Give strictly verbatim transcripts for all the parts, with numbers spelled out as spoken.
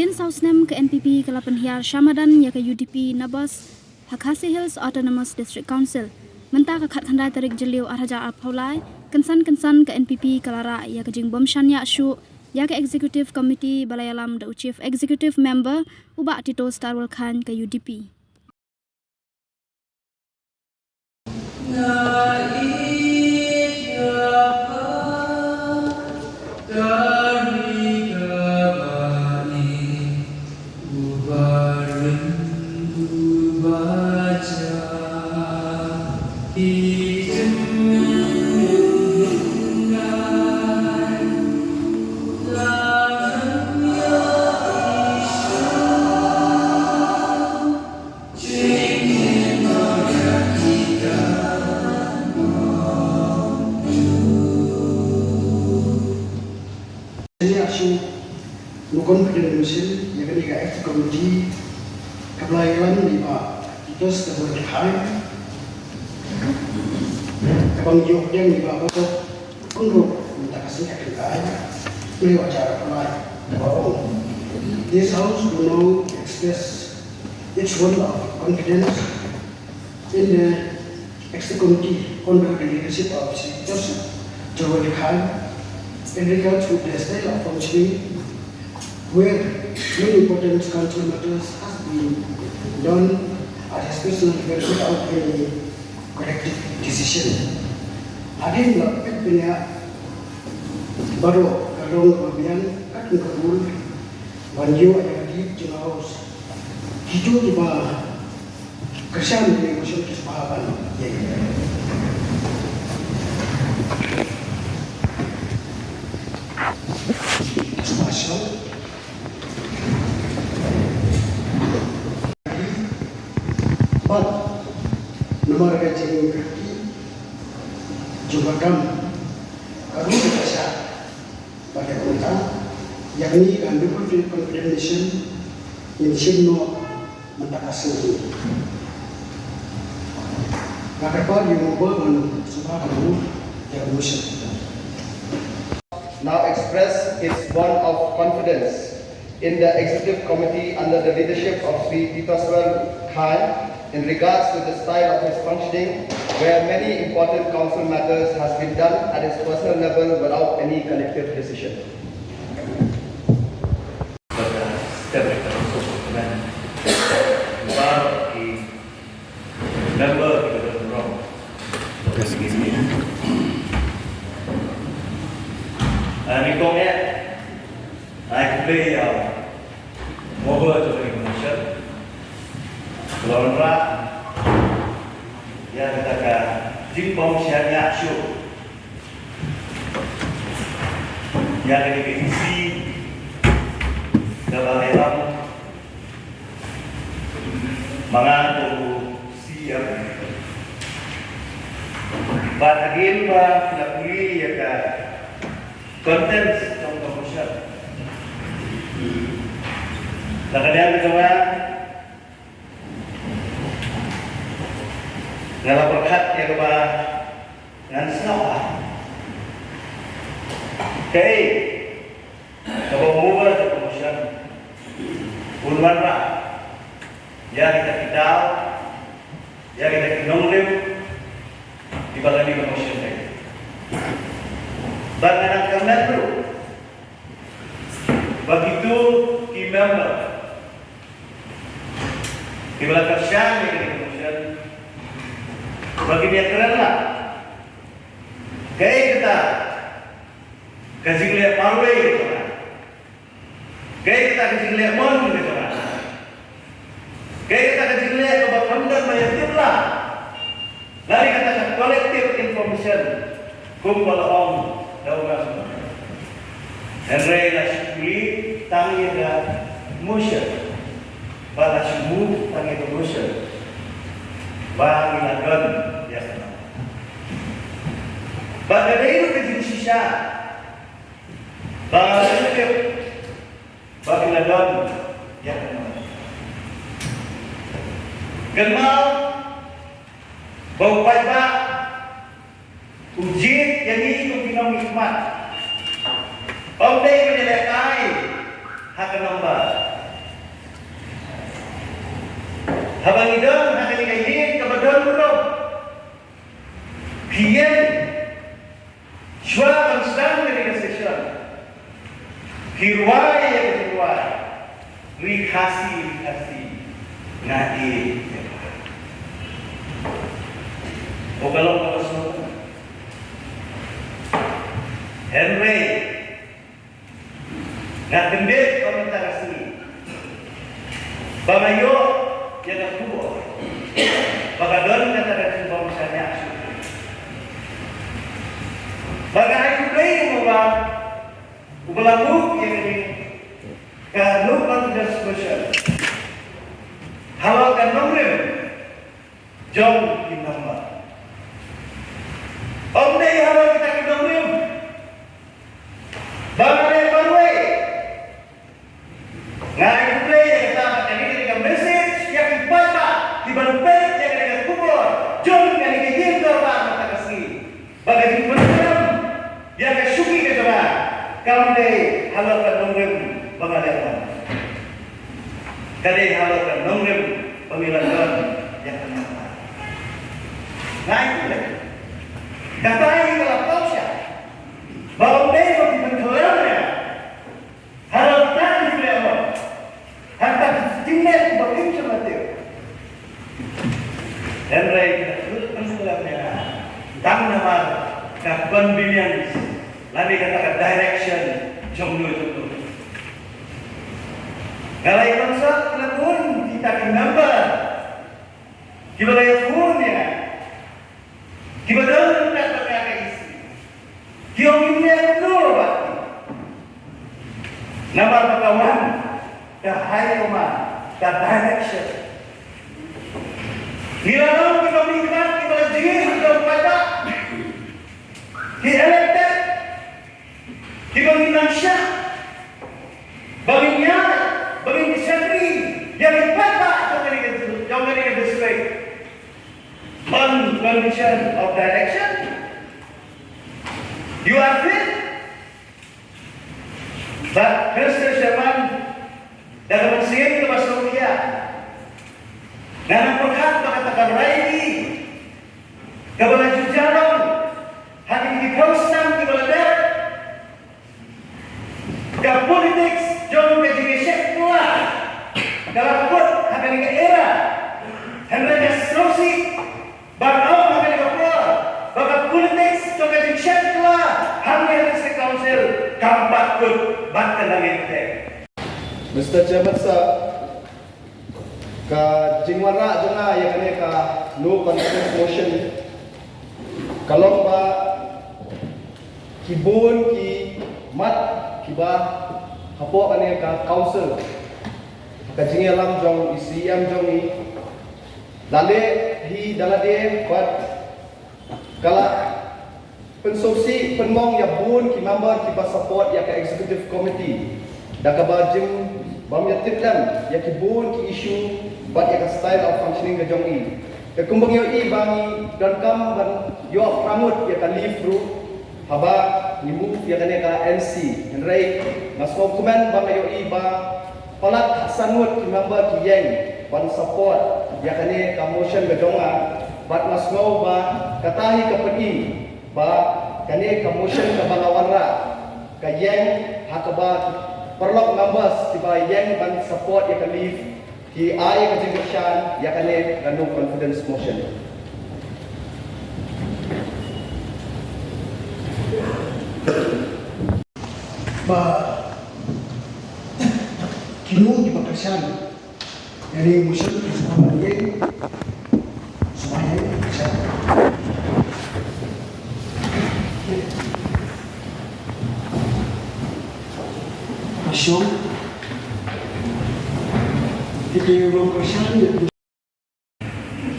Hadien saw snem ka N P P ka la pynhiar shamadan ïa ka U D P na bos ha Khasi Hills Autonomous District Council. Mynta ka khatkhyndai tarik Jylliew arhajar arphew lai, kynsan kynsan ka N P P ka la rah ïa ka jingbym shaniah shuh ïa ka Executive Committee ba la ïalam da u Chief Executive Member u Bah Tito Starwell Chyne ka U D P. Ïa shu mo confidential ïa kane ka executive committee kaba la ïalam da i Bah Tito Starwell Chyne, kaba ngi ïoh pdiang da i Bah Batok Kynruk mynta ka sngi ka kynta, hynriew hajar arphew lai, ba ong: This House do now express its vote of confidence in the Executive Committee under the leadership of Sir Joseph Joel Khan in regards to the style of functioning where many important council matters has been done at his personal will without any collective decision. Hadien ba peit bniah baroh ka long kaba biang katkum ka rule ban ïoh ïa ka deed jong ka House. Kito kiba kyrshan ïa ka motion ki sngewbha ban ïa ïa. Sngewbha shong. Bad namar ka jingkyrkieh jong ka kam, ka rule ka shah. Bad ïa kata, ïa kane ka double confidentiation ngin shim noh mynta ka sngi. Nga kyrpad ïa u Mover ban sngewbha ban move ïa ka motion. Now express its vote of confidence in the Executive Committee under the leadership of Shri Tito Starwell Chyne in regards to the style of his functioning, where many important council matters has been done at his personal level without any collective decision. Member ki ba don burom. Excuse me. Ah, nyngkong eh, ai khublei ïa u Mover jong kane ka motion ba la wanrah ïa kata ka jingbym shaniah shuh ïa kane ka E C kaba la ïalam ma nga kum u C E M. Bad hadien ba phi la pule ïa ka contents jong ka motion, na ka liang ka jong nga, nga la pyrkhat ïa kaba ngan sngewbha. Kaei kaba u Mover jong ka motion un wanrah ïa kita ki daw, ïa kita ki nongrim kiba kane ka motion ka ïa. Bad nga nang kmen ruh ba kito ki member kiba la kyrshan ïa kane ka motion, ba kin ïakren lang kaei kata ka jingleh marwei ka jong nga, kaei kata ka jingleh mon ka jong nga, kaei kata ka jingleh kaba kham don ba ïatip lang. Lane kata ka collective information, kumba la ong da u Bah. Hynrei la shu pule tang ïa ka motion, ba la shu move tang ïa ka motion, ba ngi la don ïa ka. Ba ka dei ruh ka jingshisha ba ngi la tip ba ki la don ïa ka. Kynmaw ba u paidbah u jied ïa ngi kum ki nongmihkhmat. Ym dei ban ïalehkai ha ka number. Haba ngi don ha kane ka ïing kaba don burom, phi ïeng shuwa ban sdang kane ka session, phi rwai ïa ka jingrwai, Ri Khasi, Ri Khasi, nga ïeit ïa pha. O ka long kaba sngewtynnat. Hynrei nga kyndit ba mynta ka sngi ba nga ïoh ïa ka khubor ba ka don kata ka jingbym shaniah shuh. Ba nga ai khublei ïa u Trai uba la buh ïa kane ka no confidence motion halor ka nongrim jong ki member. Ym dei halor kita ki nongrim ba nga leh marwei. Nga ai khublei ïa kata, ba kane ka dei ka message ïa ki paidbah kiban peit ïa kane ka khubor jong kane ka ïing dorbar mynta ka sngi. Ba ka jingpynkhlem ïa ka shuki ka jong nga kam dei halor ka nongrim ba nga leh, ka dei halor ka nongrim ba ngi la don ïa ka nongrim. Nga ai khublei. Kata ïa ka la pynshai ba ym dei ba ki pynkylla ïa nga. Halor kata ki pynkylla ïa nga. Hangta ki jingleh ba kim shym la tip. Hynrei ki la pynkylla ïa nga tang namar ka convenience lane kata ka direction jong no jong no. Nga la ïa pynshai, ki la bun kita ki member kiba la ïa phone ïa nga. Kiba don ryngkat bad nga ka E C. Ki ong ym leh kumno bad ki. Namar ba ka wan ka high command, ka direction. Ngi la long kiba mihkhmat, kiba la jingim, kiba paidbah, ki elected, kiba ngin nang shah ba ngin ïaid, ba ngin shakri ïa ki paidbah jong kane ka, jong kane ka district. On condition of direction, you are fit. But Mister Chairman, da ka mynsiem kaba sngewkhia, nga nang pyrkhat ba kata ka rally kaba la ju ïalam ha kine ki phew snem kiba la dep, ka politics jong ka jingïashet kylla ka la kut ha kane ka era. Hynrei nga sngewsih ban ong ha kane ka por ba ka politics jong ka jingshet kylla hangne ha District Council kam pat kut bad ka nang ïeng. Mister Chairman Sir, ka jingwanrah jong nga ïa kane ka no confidence motion ka long ba ki bun ki mat kiba hapoh kane ka council, ka jingïalam jong i C E M jong i, la leh hi da lade bad ka la pynsngewsih pynmong ïa bun ki member kiba support ïa ka executive committee da kaba jin bym ïa tip lem ïa ki bun ki issue bad ïa ka style of functioning ka jong i. Te kumba ngi ïohi ba ngi donkam ban ïoh phra ngut ïa ka leave ruh haba ngi move ïa kane ka N C. Hynrei nga sngewkmen ba nga ïohi ba palat san ngut ki member ki ïeng ban support ïa kane ka motion ka jong nga. Bad nga sngew ba kata hi ka pyni ba kane ka motion kaba nga wanrah ka ïeng ha kaba paralok members kiba ïeng ban support ïa ka leave ki ai ka jingkyrshan ïa kane ka no confidence motion. Ba kino kiba kyrshan ïa kane ka motion ki sngewbha ban ïeng. Sngewbha ïeng, kyrshan. Shong. Ki ki ruh kyrshan.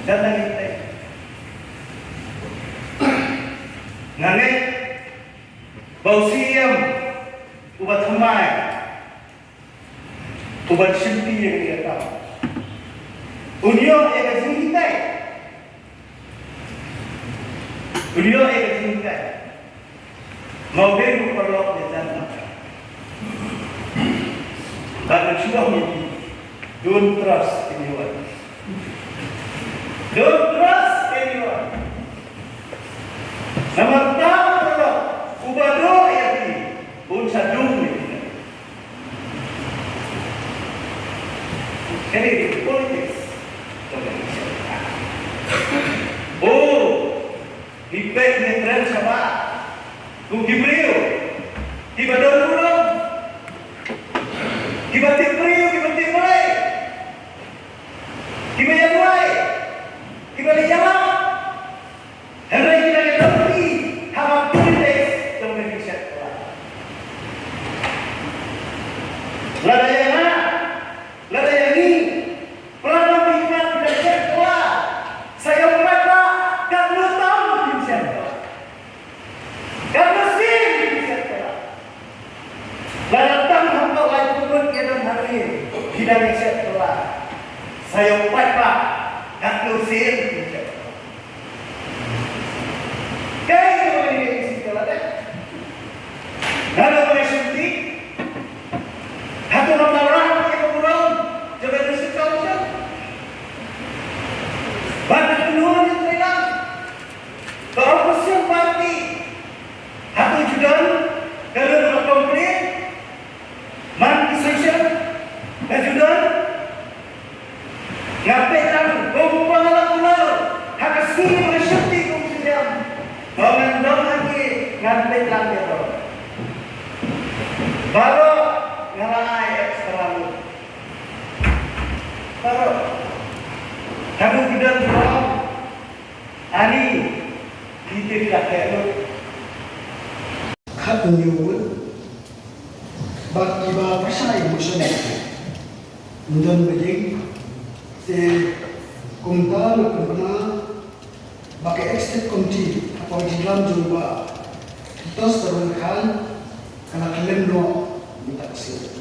Kata kita. Nga ngeit ba u C E M uba thymmai, uba shimti ïa ka kam, un ïoh ïa ka jinghikai. Un ïoh ïa ka jinghikai. Nga ong bad u paralok ïa jan ma. Bad nga shu ong ïa ki, don't trust anyone. Don't trust anyone. Namar uta u paralok uba duh ïa phi un sa dung ïa phi. Kane dei politics. Oh, ngi peit ne trend shabar kum ki briew kiba don burom, kiba tip briew, kiba tip Blei, kiba ïaduwai, kiba leh ïalam. Hynrei ki dang ïadon beit ha ka politics jong ka jingshet kylla. Lada ïa nga, lada ïa ngi, para bangeit ki dang shet kylla, sa ïoh peit ba katno tam kin shet kylla. Katno sien kin shet kylla. Lada tang hapoh laiphew ngut ki don hangne ki dang shet kylla, sa ïoh peit ba katno sien kin shet kylla. Kaei kaba ngi ïa isi ka lade? Nga dang ïa shim ti. Hato ngam lah ban rah ïa ka burom jong ka District Council? Bad ka kynhun ïa trei lang, ka opposition party, hato ju don ka lad ka complain? Man ki session ka ju don. Nga peit lang kum uba nga la kular ha ka sngi ba nga shim ti kum u Syiem. Ba ngan don hangne ngan peit lang ïa baroh. Baroh nga la ai extra lut. Baroh. Haduh ki don baroh. Ani ki tip ka theh lut. Khat hynñiew ngut. Bad kiba pyrshah ïa ka motion ym don ba ïeng. Te kumta la pynbna ba ka executive committee hapoh ka jingïalam jong u Bah Titos Tyrwan Khan ka la khlem noh mynta ka sngi.